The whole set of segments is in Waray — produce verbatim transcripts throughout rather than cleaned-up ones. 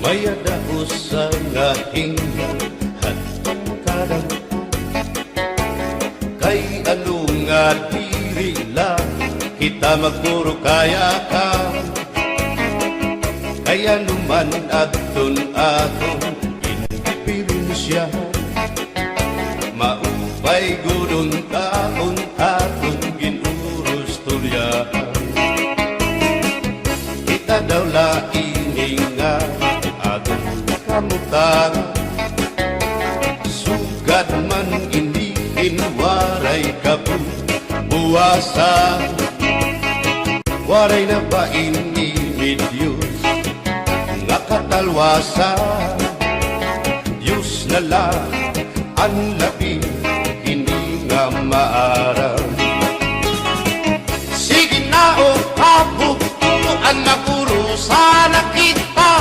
Kay ada usa nga hinga hadto kada, kay ano nga diri la kita magpuro kaya ka? Kay ano man adton aton indiperensya, maupay gud unta kon aton gin-urustoryahan. Kita daw la ini nga aton kamutangan, sugad man ini hin waray kabuwasan. Waray na ba ini Diyos nga katalwasan? Diyos na la an labi ini nga maaram. Sige na, o kabugtoan, mag-urusa na kita.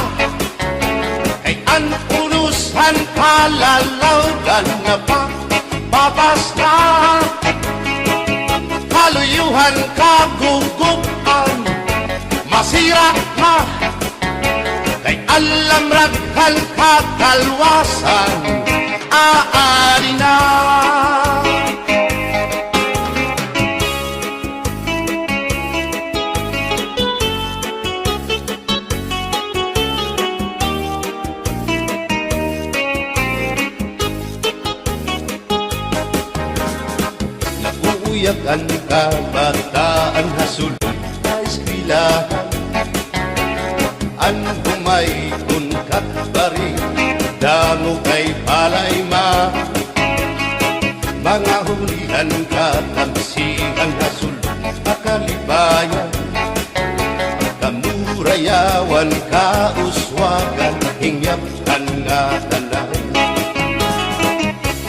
Kay an urusan kalalawgan na pa, papas na. Kaluyuhan, kagugup-an, masira na. Kay alamrag han katalwasan, aadi na. Nag-uuyag an kabataan ha sulod ha eskwelahan. An humay kon katbari, damo kay palay ma. Mga hulihan, katamsihan ha sulod ha kalipayan. Kamurayawan, kauswagan, hingyap han ngatanan.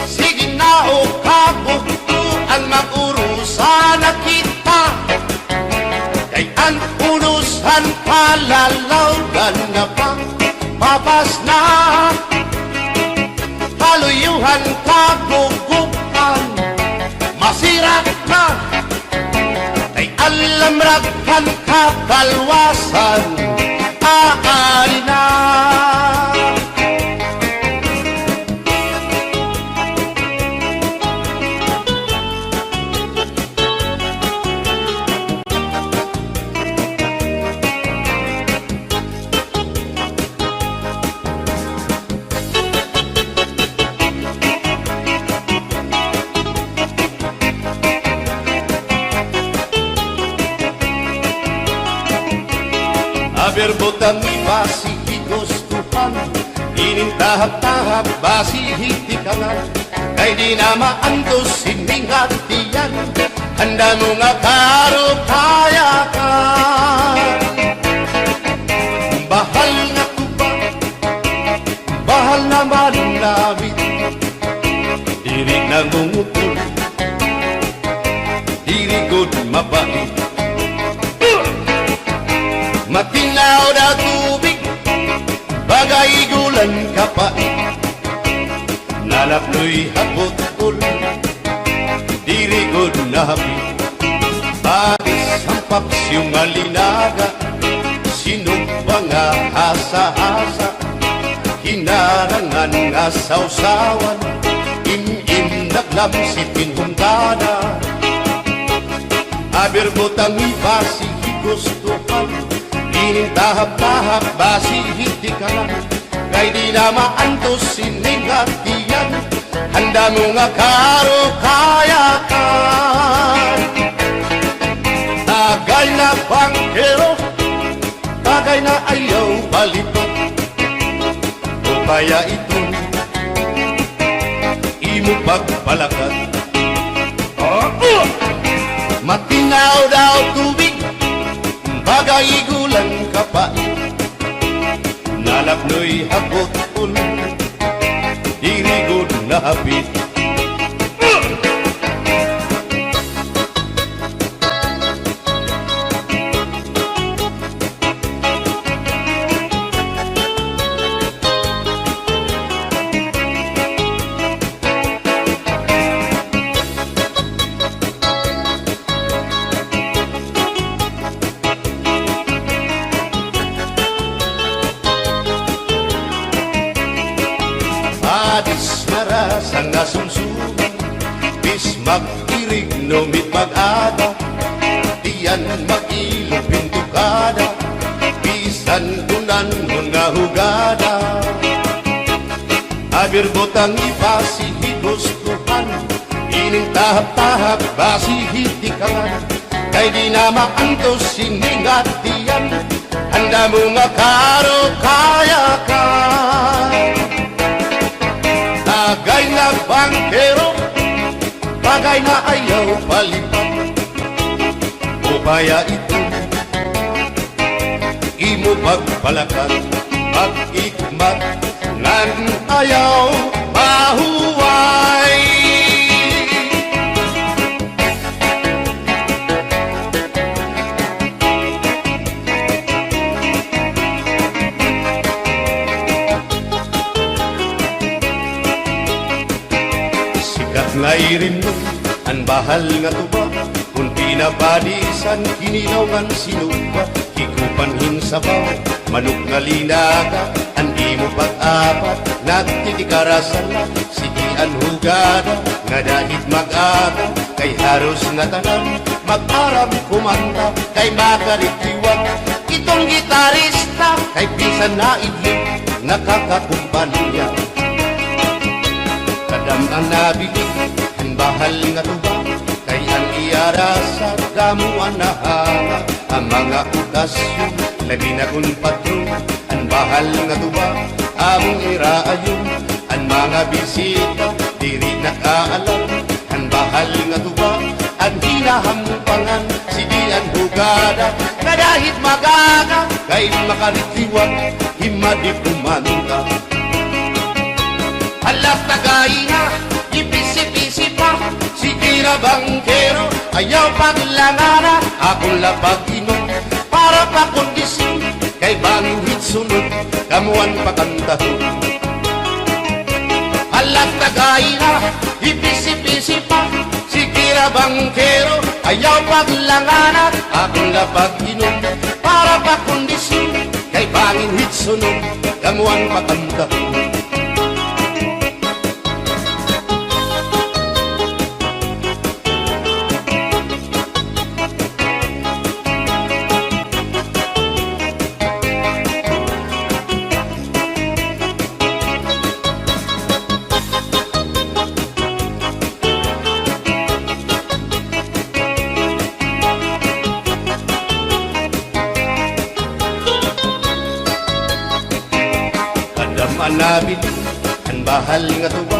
Sige na, o kabugtoan, mag-urusa na kita. Kay an urusan kalalawgan na pa, papas na. Kaluyuhan, kagugup-an, masira na. Kay alamrag han katalwasan, aadi na. Aber butang mi basi hi gustuhan, inin tahap-tahap basi hi tikangan. Kay di na maantos ini nga tiyan, handa mo nga karukayakan. Bahal nga tuba, bahal naman namit. Diri nangungupol, diri gud mabait. Matinaw daw tubig, bagay gulan kapait. Nalapnoy ha butkol, diri gud nahapit. Patis han paksiw nga linaga, sinugba nga hasa-hasa, kinarangan nga sawsawan, im-im naglamsit hin huntada. Aber butang mi basi hi gustuhan, inin tahap-tahap basi hi tikangan. Kay di na maantos ini nga tiyan, handa mo nga karukayakan. Tagay na bangkero, tagay na ayaw balipat. O kaya iton imo pagpalakat. Matinaw daw tubig, bagay gulan kapait. Nalapnoy ha butkol, diri gud nahapit. Nga sumsuman, bis mag-irigno mit mag-ada, tiyan mag-ilog pintukada, bisan kunan-on nga hugada. Abir butang ibasi hi gustuhan, ining tahap-tahap basi hi tikangan. Kay di na maantos ini nga tiyan, handa mo nga karo kaya ka. Tagay na bangkero, bagay na ayaw palipat. Upaya ito, imo pagpalakat, pag-ikmat, ngan ayaw mahuway. Sikat nga irimnon an bahal nga tuba, kun pinapadisan, kinilaw ngan sinuba, hikupan hin sabaw, manok nga linaga, an imo pag-apat, nagtitikara sala, sige an hugada, ngada hit mag-aga, kay haros ngatanan, mag-aram kumanta, kay makaritiwag, iton gitarista, kay bisan naidlip, nakakakumpanya. Kadam-an nabilin, an bahal nga tuba, kay an iya rasa, damo an nahanga, an mga okasyon, labi na kun patron, an bahal nga tuba, amon iraayon, an mga bisita, diri nakaalam, an bahal nga tuba, an hinahampangan, sige an hugada, ngada hit mag-aga, kay makaritiwag, himadi kumanta. Hala tagay na, ipisi-pisi pa, sige na bangkero, ayaw paglangana, akon la pag-inom, para pakondisyon, kay bangin hit sunod, kamo an pakantahon. Hala tagay na, ipisi-pisi pa, sige na bangkero, ayaw paglangana, akon la pag-inom, para pakondisyon, kay bangin hit sunod, kamo an pakantahon. Kadam-an nabilin, an bahal nga tuba,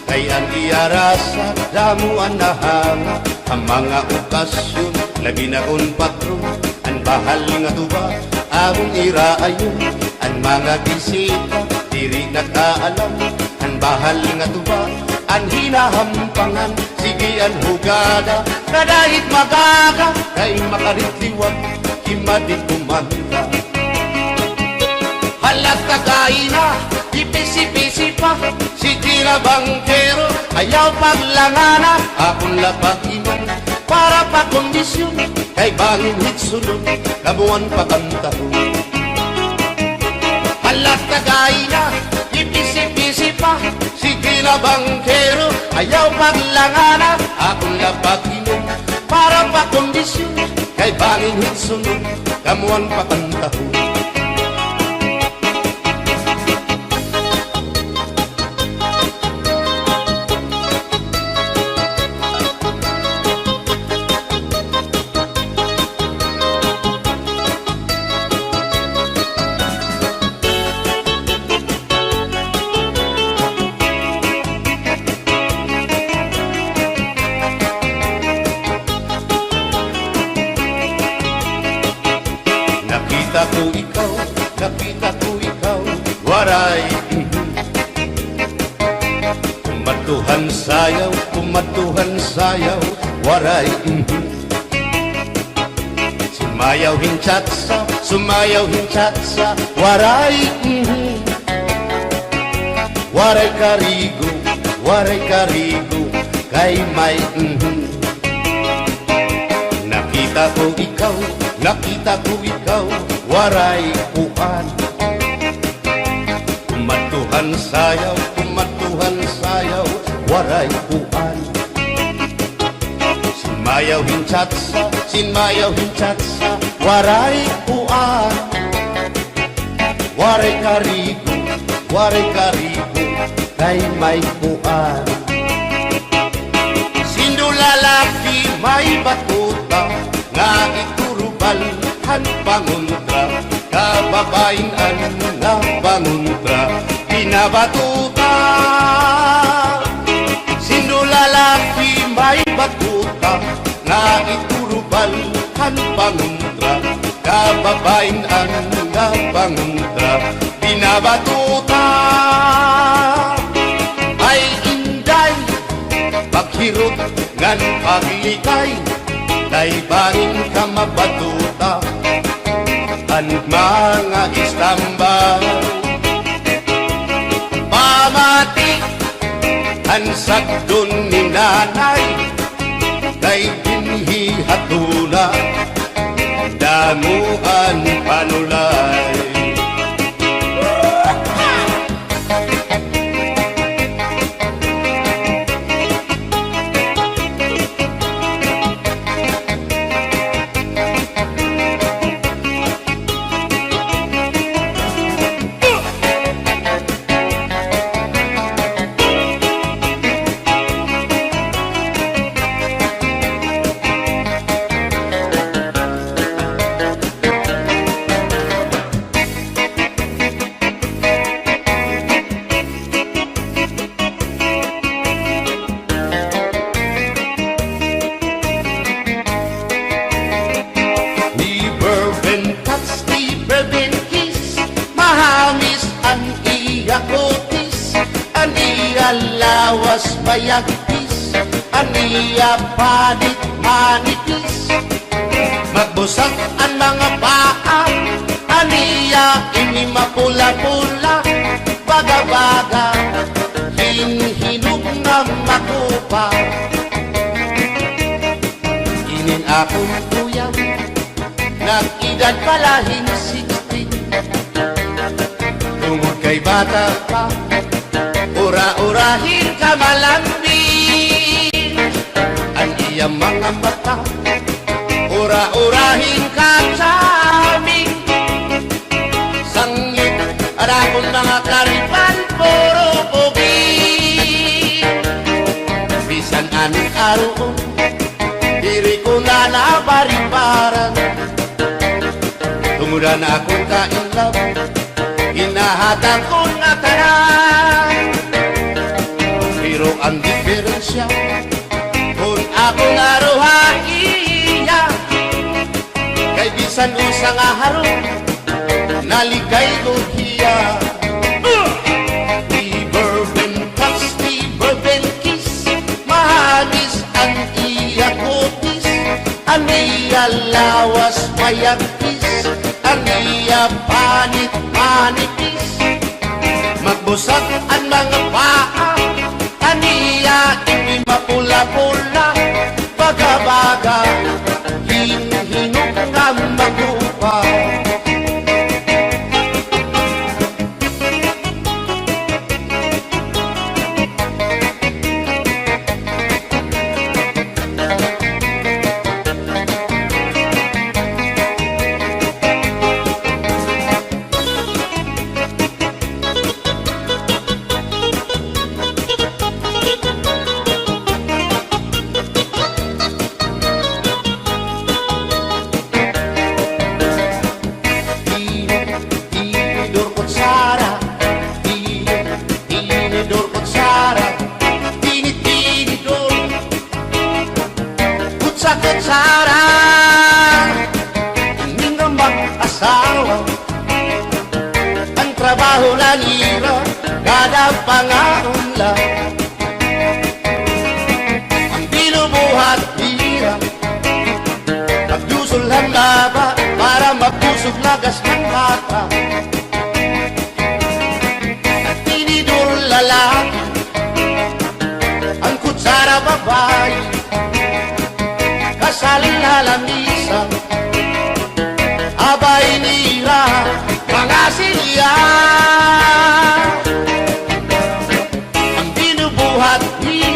kay an iya rasa, damo an nahanga, an mga okasyon, labi na kun patron, an bahal nga tuba, amon iraayon, an mga bisita, diri nakaalam, an bahal nga tuba, an hinahampangan, sige an hugada, ngada hit mag-aga, kay makaritiwag, himadi kumanta. Hala tagay na, ipisi-pisi pa, sige na bangkero, ayaw paglangana, akon la pag-inom, para pakondisyon, kay bangin hit sunod, kamo an pakantahon. Hala tagay na, ipisi-pisi pa, sige na bangkero, ayaw paglangana, akon la pag-inom, para pakondisyon, kay bangin hit sunod, kamo an pakantahon. Nakita ko ikaw, nakita ko ikaw, Waray, mhm. Kumadto han sayaw, kumadto han sayaw, waray, mhm. Sumayaw hin cha-cha-cha, sumayaw hin cha-cha-cha, waray, mhm. Waray karigo, waray karigo, kay may, mhm. Nakita ko ikaw, nakita ko ikaw, waray kuan. Kumadto han sayaw, kumadto han sayaw, Waray kuan. Sinmayaw hin chatsa, sinmayaw hin chatsa, waray kuan. Waray karigo, waray karigo, kay may kuan. Sindo lalaki may batuta, nga iturubal han pangontra, kababayin-an nga pangontra, binabatuta. Sindo lalaki may batuta, nga iturubal han pangontra, kababayin-an nga pangontra, binabatuta. Ay inday, paghirot ngan paglikay, kay bangin ka mabatuta han mga istambay. Pamati han sagdon ni nanay, kay dinhi ha tuna, damo an panulay. Never been touch, never been kiss. Mahamis an iya kutis, an iya lawas mayagpis, an iya panit manipis. Magbusag an mga paa, an iya ini mapula-pula, baga-baga hin hinog nga makupa. Inin akon uyab, nag-edad pa la hin sixteen. Tungod kay bata pa, ura-ura hin kamalambing. An iya mga mata, ura-ura hin ka-charming. Sanglit an akon mga karipan, puro pogi. Bisan an aruon, diri ko na nabaribaran. Tungod an akon ka-in love, ginahatag ko nga tanan. Pero an diperensya, kon ako naro ha iya, kay bisan usa nga harong, naligay ko hiya. Never been touch, never been kiss. Mahamis an iya kutis, an iya lawas mayagpis, an iya panit manipis. Magbusag an mga paa, an iya ipi mapula-pula, baga-baga hin hinog nga makupa. Tini, tinidor, kutsara. Tini, tinidor, kutsara. Tini, tinidor, kutsa, kutsara. Ini nga mag-asawa, an trabaho la nira, kada pangaon la. An binubuhat nira, magdusol han laba para mabusog lagas han bata. An tinidor lalaki, an kutsara babayi, kasal ha lamisa, abay nira mga silya. An binubuhat ni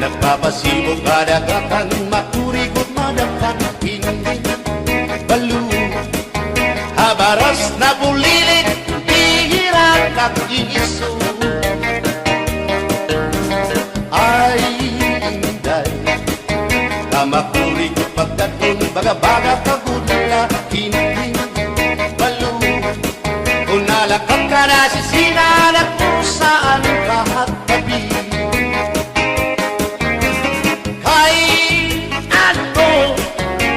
Papasibo kadagatan, makurigot madapan, hindi balo. Ha baras nabulilit, bihira nag-iiso. Ay, inday, kamakurigot pagdadon, baga-baga ka gud la, hindi balo. Kon nalakat ka na sisina, nagkusaan ka ha tabi. Kay ano,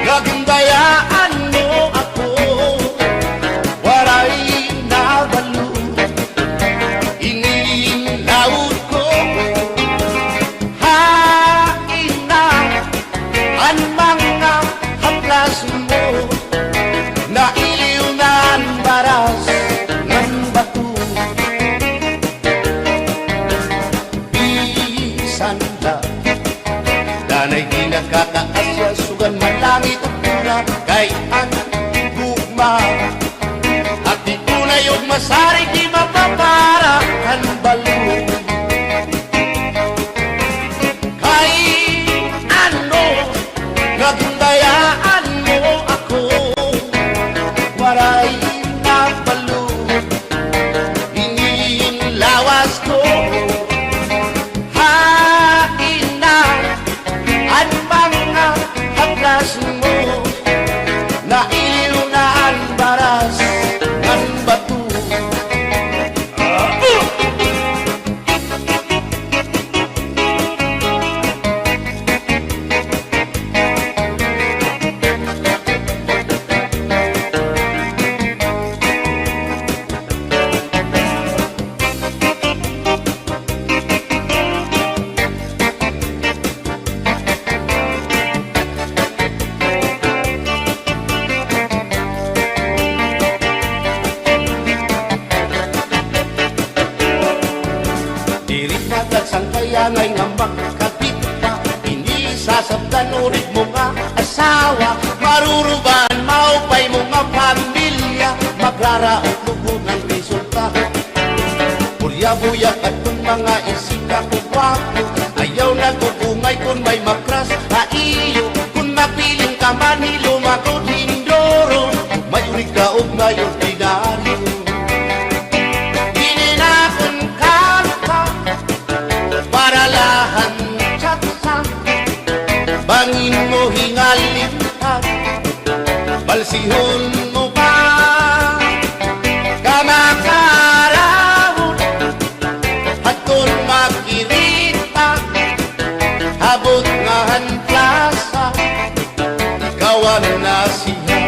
nagindayaan mo ako, waray nabalo ini lawas ko. Hain na an mga haplas mo, nailiw na an baras ngan bato. Bisan la danay di nakakaasya, sugan man langit ug luna, kay an gugma, hati tunay ug masarig, di mapapara kan balo. Kay ano, nagindayaan mo ako, waray nabalo ini lawas ko. Hain na an mga haplas mo, nailiw na an baras ngan bato. Diri na gad sangkayangay nga magkabit pa, ini sasabtan urig mo nga asawa. Marurubaan, maupay mo nga pamilya, magraraot lugod an resulta. Purya-buya kadton mga isika ko gwapo, ayaw nag-ugongay kon may ma-crush ha iyo. Kon mapiling ka man, hilom ako hinduro, may urig ka og may ordinaryo. Ini na kon kanta para la han chatsa, bangin mo hingalintan, balsihon mo pa ka makarawod. Hadton makirita, habot nga han plasa, ikaw an nasiha.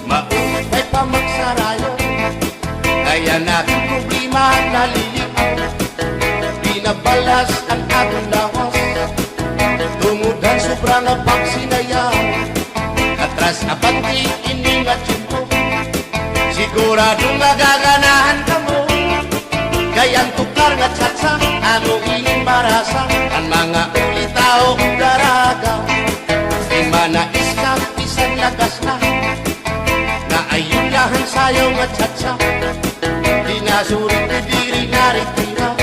Maupay pa magsarayo, kay an akon problema naliliaw. Binabalas an akon lawas tungod han sobra nga pagsinayang. Atras abante ini nga tiyempo, sigurado nga gaganahan kamo. Kay an tukar nga chatsa, amo ini marasa, an mga ulitaw daraga. Di man na iska, bisan lagas na, naayon la han sayaw nga chatsa. Di na surit, diri na ritira.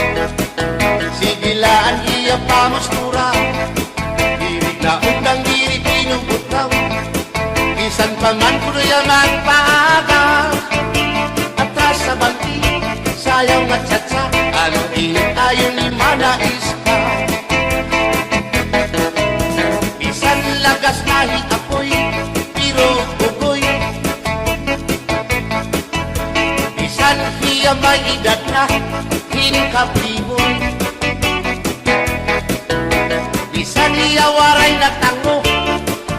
Sige la an iya pamustura. Diri na undang, diri binubutraw. Bisan pa man kuno iya magpaaga. Atras abante, sayaw nga chatsa, ano ini ayon ni Mana Iska. Bisan lagas na hi Apoy, pero ugoy. Bisan hiya may edad na, hin kapriboy. Bisan hiya waray na tango,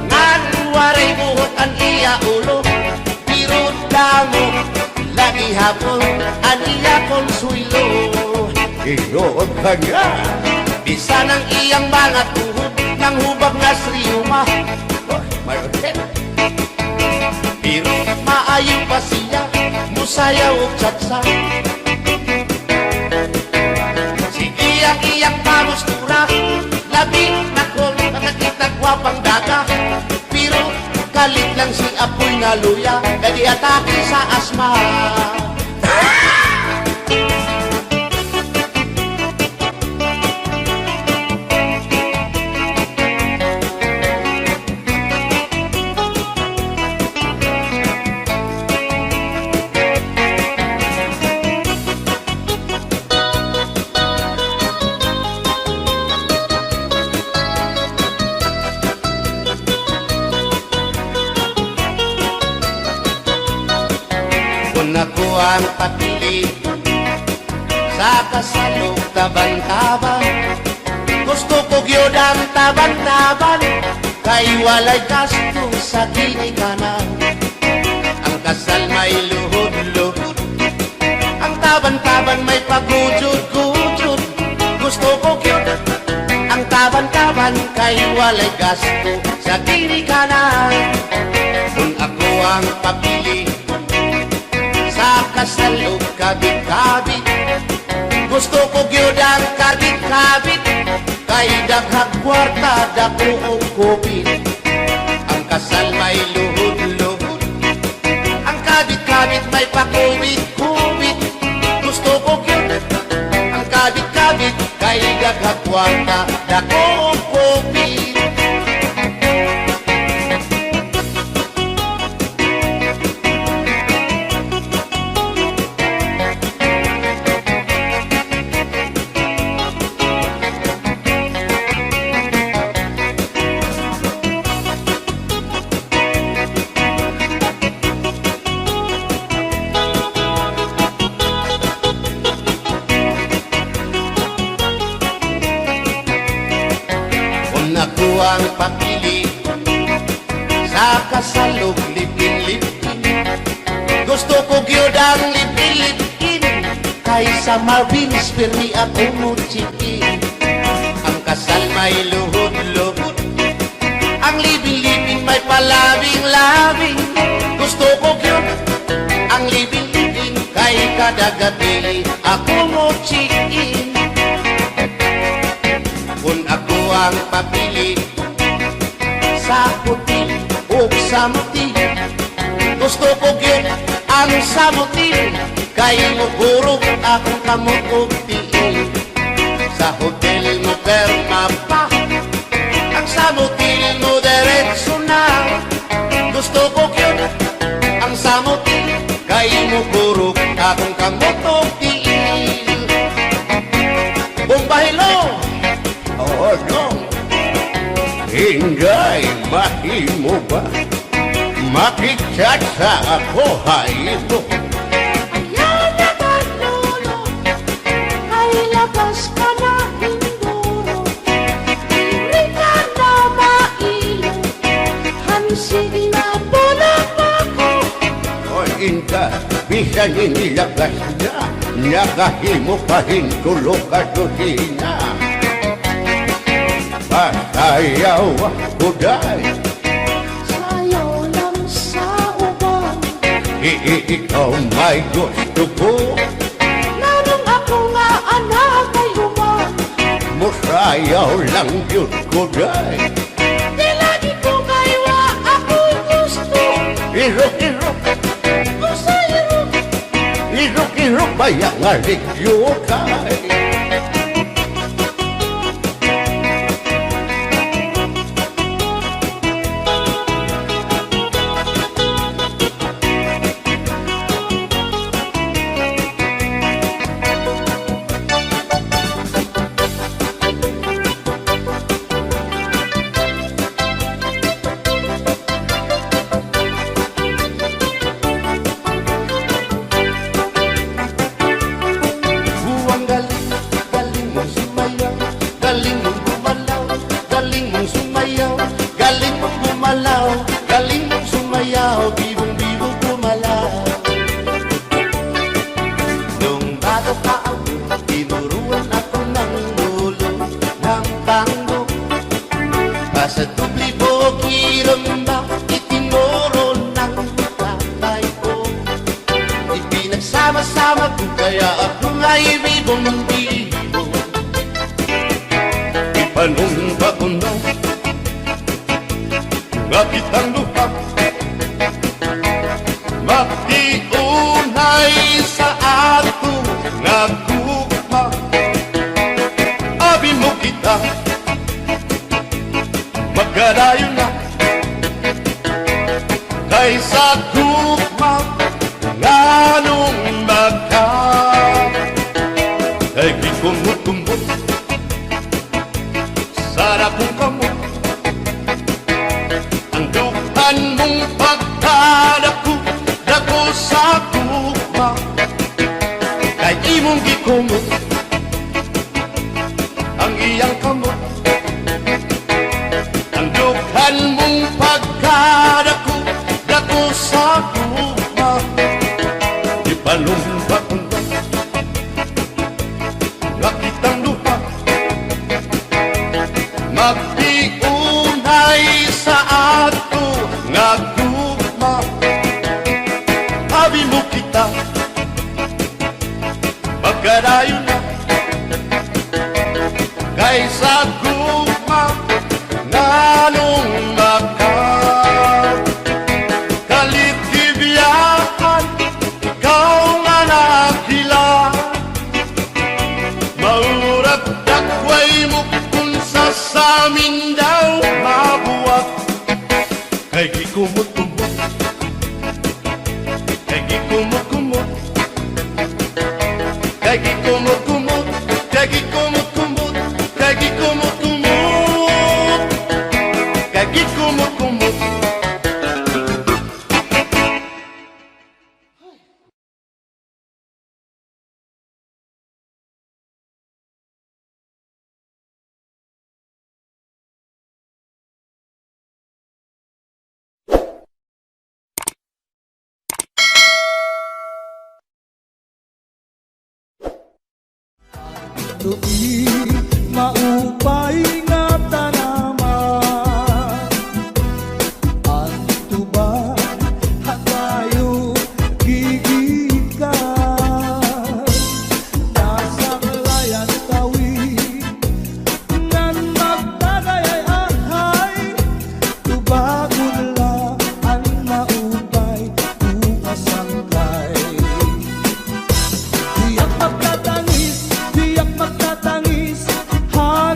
ngan waray buhok an iya ulo, pero damo la gihapon an iya konsuwelo. Ginoo, tanga! Isa na an iyang mga tuhod, nanghubag na sriyuma. Pero maayo pa siya musayaw og cha-cha. Sige an iyang pamostura, labi na kon makakita gwapang dama. Pero kalit lang si Apoy nga luya, kay giatake sa asma. Kon ako ang papili, sa kasal ug taban-taban, gusto ko gyud ang taban-taban, kay walay gasto sa ginikanan. Ang kasal may luhod-luhod, ang taban-taban may pagujod-gujod. Gusto ko gyud ang taban-taban, kay walay gasto sa ginikanan. Kon ako ang papili, sa kasal ug kabit-kabit, gusto ko gyud ang kabit-kabit, kay daghag kwarta, dako og kupit. Ang kasal may luhod-luhod, ang kabit-kabit may pakubit-kubit. Gusto ko gyud ang kabit-kabit, kay daghag kwarta, dako og kupit. Kon ako ang papili, sa kasal ug live-in, live-in. Gusto ko gyud ang live-in, live-in. Kay sa Marvin's pirmi ako mo-check-in. Ang kasal may luhod-luhod, ang live-in, live-in may palabing-labing. Gusto ko gyud ang live-in, live-in. Kay kada gabii ako mo-check-in. Kon ako ang papili, sa hotel o sa motel, gusto ko gyud ang sa motel, kay mohurog akon kamot ug tiil. Sa hotel moperma pa, ang sa motel modiretso na. Gusto ko gyud ang sa motel, kay mohurog akon kamot ug tiil. Bombahilo! Oo, Dong. Inday, mahimo ba? Makigchat sa ako ha imo. Ayaw na ba, Lolo? Kay lagas ka na hinduro. Diri ka na mailo. Hansig na po na ako. Oy, Inday, bisan ini lagas na, nakahimo pa hin tulo ka dosena. Pasayaw ako, day. Sayaw lang sa uban. I-, i-, ikaw may gusto ko. Nanong ako nga anak kay uban. Mosayaw lang gyud ko, day. Di lagi ko kay wa ako gusto. Irok, irok. Usa irok. Irok, irok, baya nga ligyukay. Buwang galit Ipanumba ko na nga kitang duha magtiunay sa ato nga gugma. Abi mo kita, magkadayon na. Kay sa gugma, nganong magka-, kay gikumot-kumot sa dakong kamot. An dughan mong pagkadako, dako sa gugma. Kay imong gikumot ang iyang kamot. Ang dughan mong pagkadako, dako sa gugma. Ipanumba ko na nga kitang duha magtiunay sa ato nga gugma. Abi mo kita, magkadayon na. Kay sa gugma, nganong magka-, kalit gibiyaan, ikaw nga naghilat. Maurag dakway mo kun sa samin daw mabuhat. Kay gikumot-kumot, kay gikumot-kumot, kay gikumot-kumot, kay gikumot-kumot, kay gikumot-kumot, kay gikumot-kumot. Tupi, maupay nga tanaman. An tuba, ha kayo gigikan. Nasaklay an tawi, ngan magtagay ay ahay. Tubagon la an maupay, bukas ang kay. Tiyak magtatangis, tiyak magtatangis, ha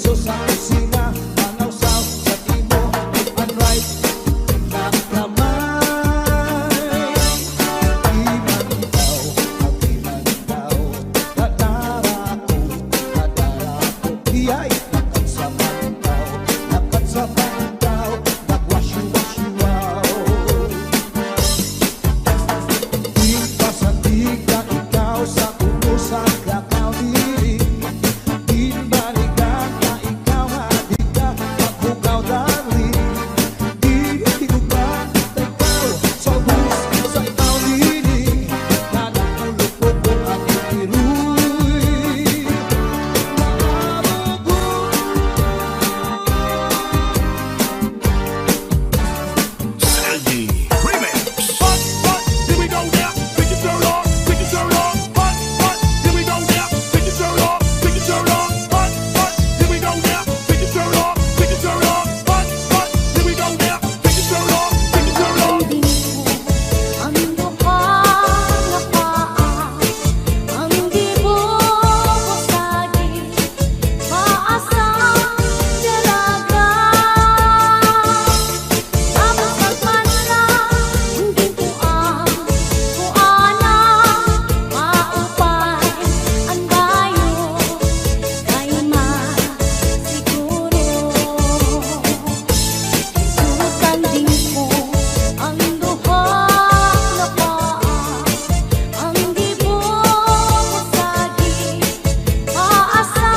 Sa kusina, mangawsaw sa imo, unripe na kamay. Di man ikaw, di man ikaw, nadara ko, nadara ko. Iyay, nakat sa pantaw, nakat sa pantaw, nagwasyo-wasyo-waw. Di pasandig na ikaw sa ulo sa lakaw diri. Di balikan na ikaw nga di ka maghugaw, darling. Di higugan na ikaw sa ubos sa ikaw diri. Nanakulog ko ang itiruy. Marugo. Saldi Remix. Hot, hot, here we go now. Pick your shirt off, pick your shirt off. Hot, hot, here we go now. Pick your shirt off, pick your shirt off. Hot, hot, here we go now. Pick your shirt off, pick your shirt off. Hot, hot, here we go now. Pick your shirt off, pick your shirt off. Ang duha nga paa, ang gibubusagi, paa sa dalaga. Tapos nagmana, hindi ko ang kuana, maupay an bayo, kay masiguro. Tutanding ko ang duha nga paa, ang gibubusagi, paa sa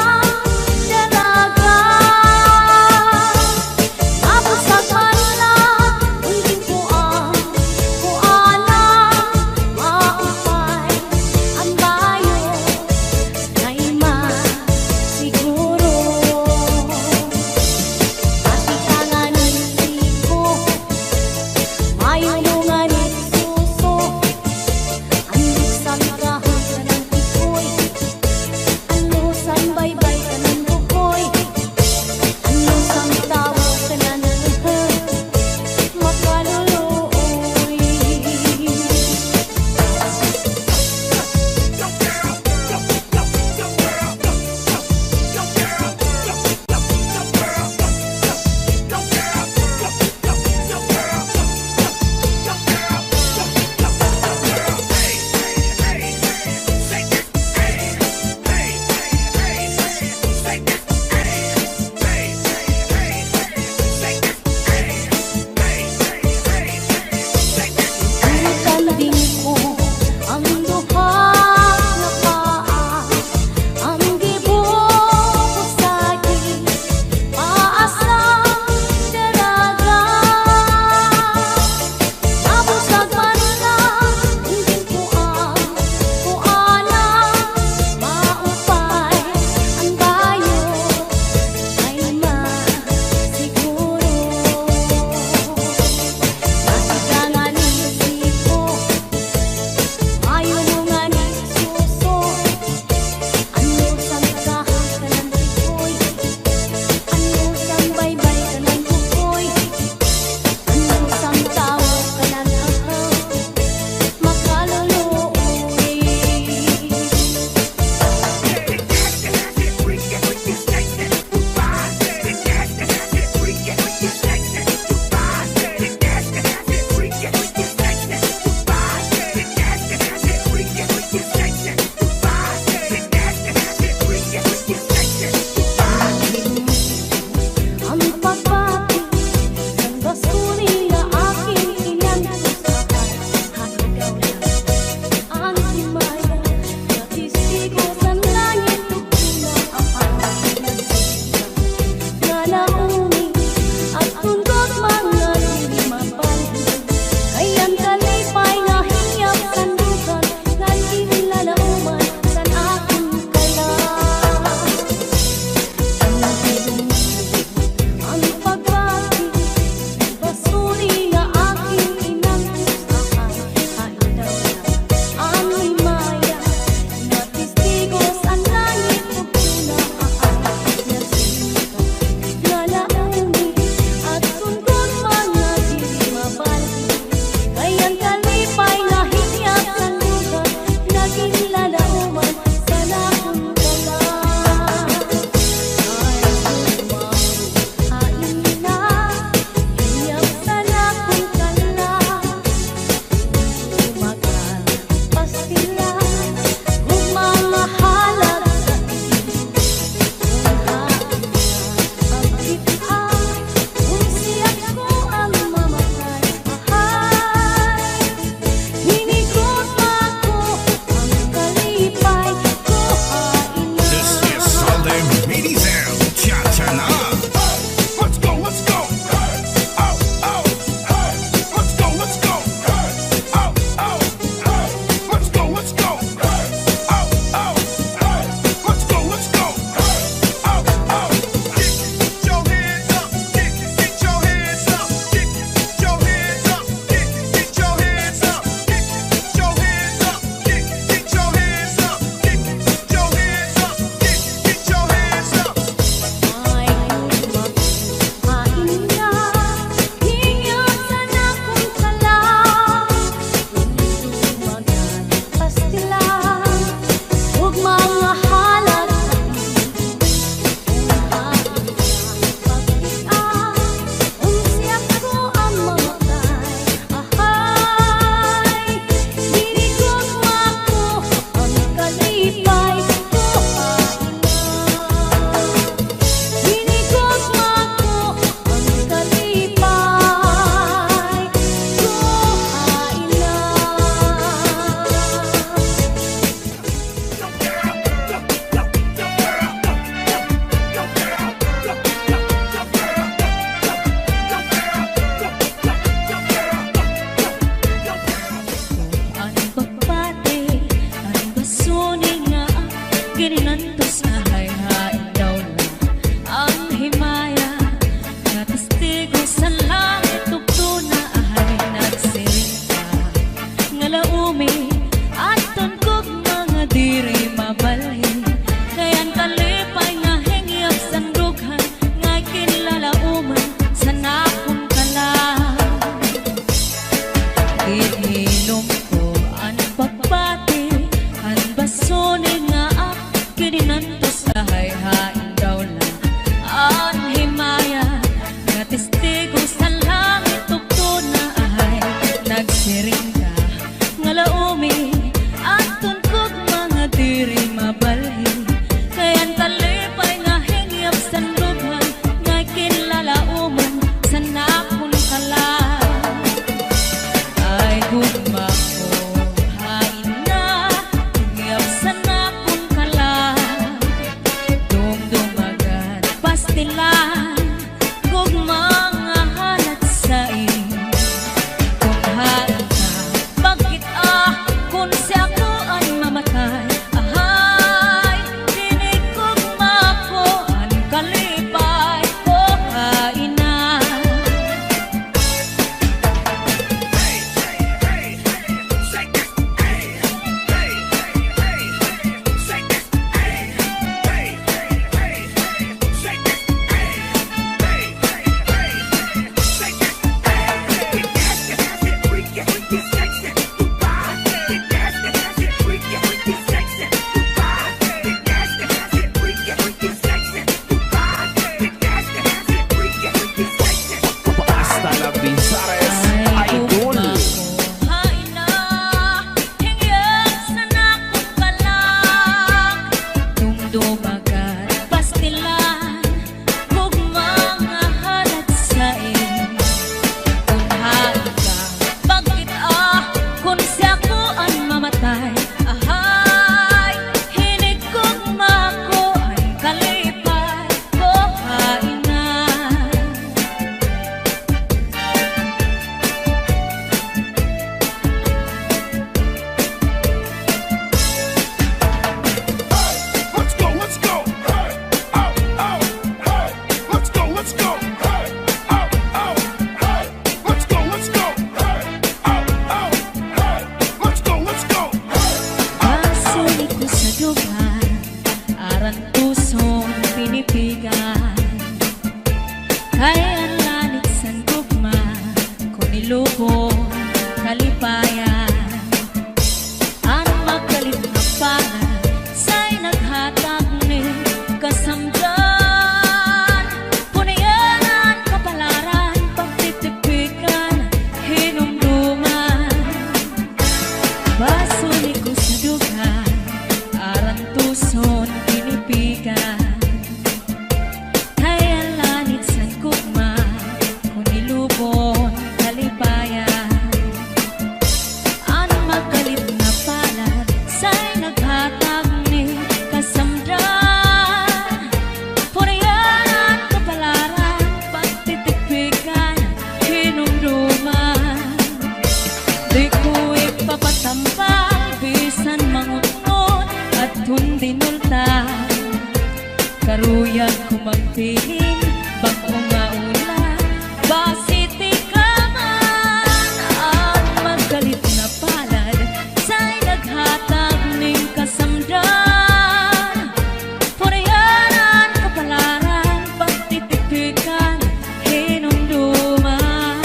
dalaga. Mabusag man la, uy, kuan, kuana, maupay an bayo, kay masiguro. Ati ka nga ni siko, mayo mo nga ni suso. An luksan kahoy kanan tikoy, an luksan baybay kanan bukoy, an luksan tawo kanan, uh, makaluluoy. Itanding ko ang duha nga paa, ang gibubusagi, paa sa dalaga. Mabusag man la, hindi ko ang kuana, maupay an bayo, kay masiguro. Ati ka nga ni siko, mayo mo nga ni suso. An luksan kahoy kanan tikoy, an luksan baybay kanan bukoy, an luksan tawo kanan, uh, makaluluoy. Ang pagbati ng basuri na aking inantos sa kanya, ha ikaw na. Ang himaya nga testigo sa langit ug tuna, ang pagkakilansinan nga nauni at tundok mga diri mabalhin. Kay an kalipay nga hiyap sandukan nga ginlalauman san akon kalag. Ang pagdungog, ang pagbati, basuri nga aking inantos, ahay, ha ikaw na. An himaya nga testigo sa langit ug tuna, ahay, nga sinta, nga na pastilan, gugma nga halad sa imo. Kon hain ka, pagkit-a, kon si ako an mamatay, ahay, hini gugma ko an kalipay ko, hain na. Basta La Bissares Idol. Ay, gugma ko, hain na, hingyag san akon balak. Dumduma gad, pastilan, gugma nga halad sa imo. Kon hain ka, pagkit-a, kon si ako an mamatay, ahay, hini gugma ko an kalipay ko, hain na. Let's go, let's go. Hey, ow, ow, hey. Let's go, let's go. Hey, ow, ow, hey. Let's go, let's go. Hey, ow, ow, hey. Let's go, let's go. Hey, ow, ow, hey. Basuli ko sa dugan, arantuson, pinipigan. Kay an lanit san gugma, kon ilubon, kalipayan. An magkalit nga palad, say naghatag nin kasamdan. Punian an kapalaran, pagtitipikan, hinumduman. Basuli ko sa dugan, arantuson, pinipigan. Kay an lanit san gugma, kon ilubon, kalipayan. An magkalit nga palad, say naghatag nin kasamdan. Purian an kapalaran, pagtitipikan, hinumduman. Di ko ipapatambal, bisan mangunot, adton dinulta. Karuyag ko magbilin, bag-o nga ulan, basi tikaman. An magkalit nga palad, say naghatag nin kasamdan. Purian an kapalaran, pagtitipikan, hinumduman.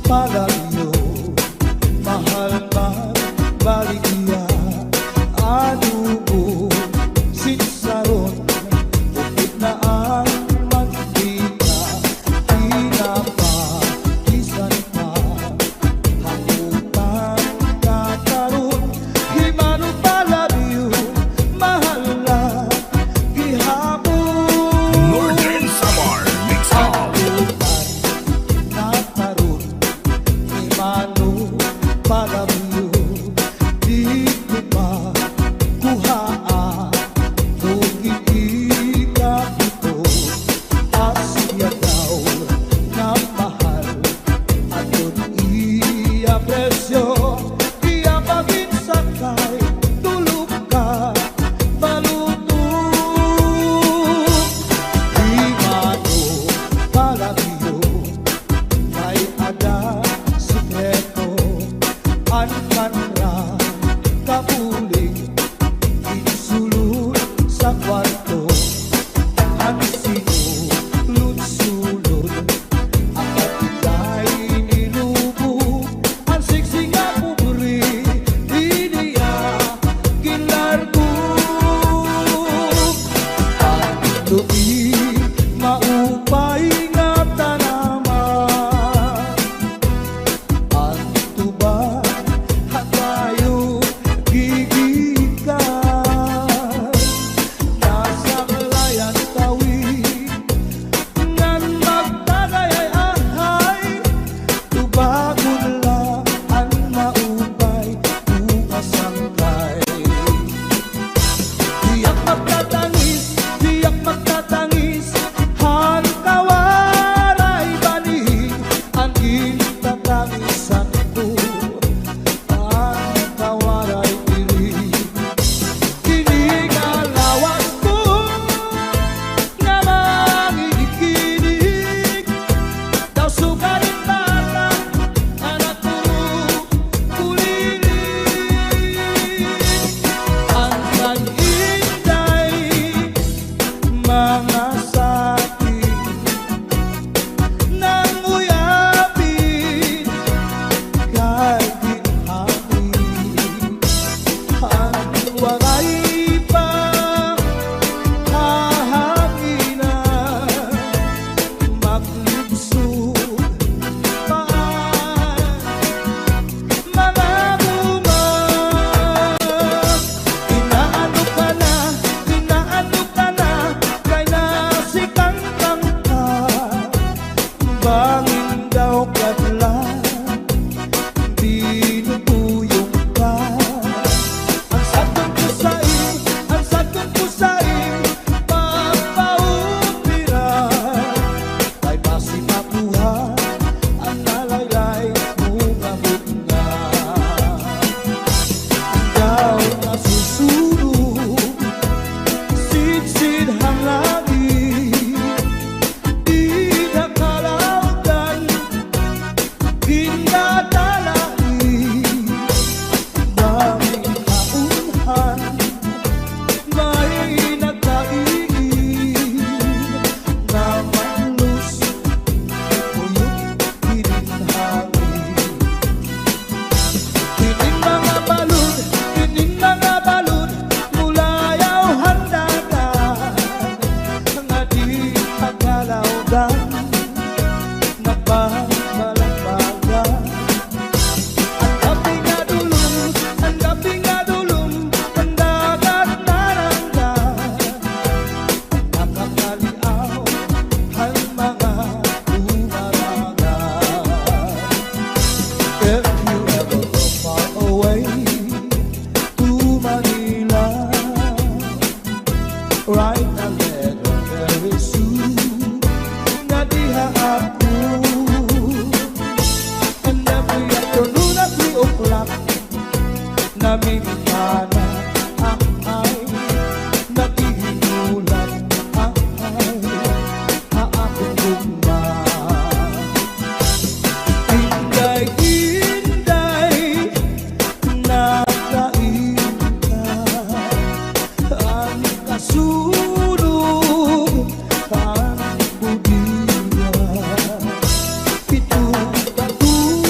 Palabyo, mahal magbaligya, adobo, sitsaron, upod na an mantika, tinapa, bisan pa, hakutan, kakaron, himano palabyo, mahal la gihapon. Northern Samar Mix Up. An uban na karon, himano palabyo, didto pa kuhaa, tugig ikapito, asya daw nga mahal. Aton iya presyo, iya paginsakay, tulo ka balutok. Di mano palabyo, kay ada sekreto, an kanra kabulig, ginsulod sa kwarto. An sinulod-sulod, an katiday nilubo, an siksi nga pobre, ini iya ginlargo. An lubi, maupay nga tanaman. An tuba, ha kayo gigikan. Nasaklay an tawi, ngan magtagay ay ahay. Tubagon la an maupay, bukas sangkay. Tiyak magtatangis, tiyak magtatangis, han kawaray banig, an gintatangisan ko, han kawaray diri. Ini nga lawas ko nga manginig-inig, daw sugarin bata, anak ko, kuliling. An kay Inday, mga saking nanguyapin, kay ginhangin, an waray pa hahanginan, maglibsog pa an mga bunga. Inaano ka na, inaano ka na, kay nasikangkang ka. Bangin daw kadlan, binubuyong ka. An sadton ko sa im, an sadton ko sa im, pagpaupira. Kay basi makuha an nalaylay mo nga bunga. Daw nasusunog, sidsid han langit, dida kalawdan, gindatalait, bangin kaunhan, may nagkaiig, nga maglus, uyot hinin hangin. Hinin mga balod, hinin mga balod, mulayaw han dagat, nga di makalawdan, nagbabalagbagan. An gab-i nga dulom, an gab-i nga dulom, an dagat narangga. Nakakaliaw han mga umarangan. If you ever go far away to Manila, write a letter very soon. Nga diha ako, and every afternoon at three o'clock, namimikana, ahay, naghihinulat, ahay, ha akon gugma. Inday, Inday, nakain ka, an kasunog han budiya. Pito ka tuig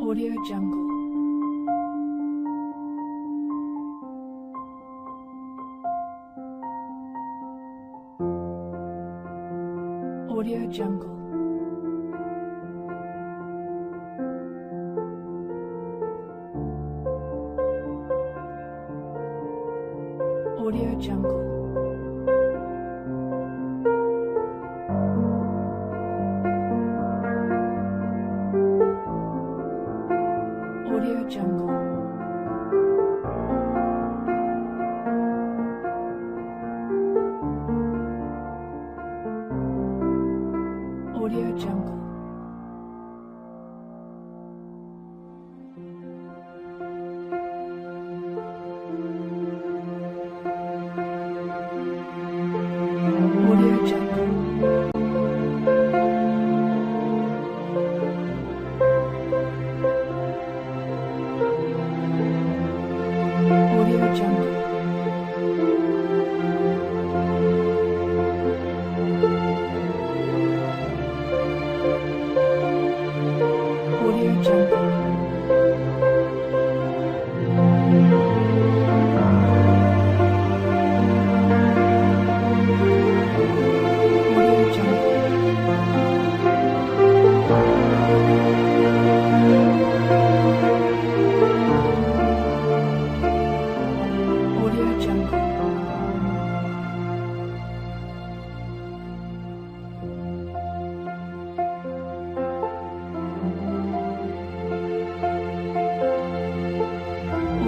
Audio Jungle. Audio Jungle. Audio Jungle. Audio Jungle. Audio Jungle. Audio Jungle. Audio Jungle. Audio Jungle. Audio Jungle. Audio Jungle.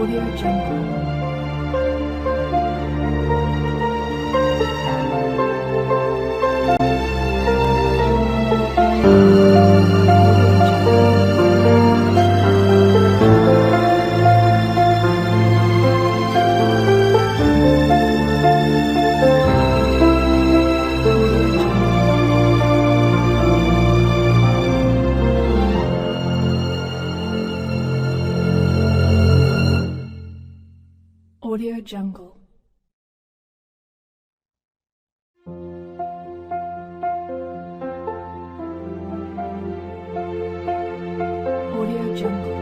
Audio Jungle. Audio Jungle. Audio Jungle.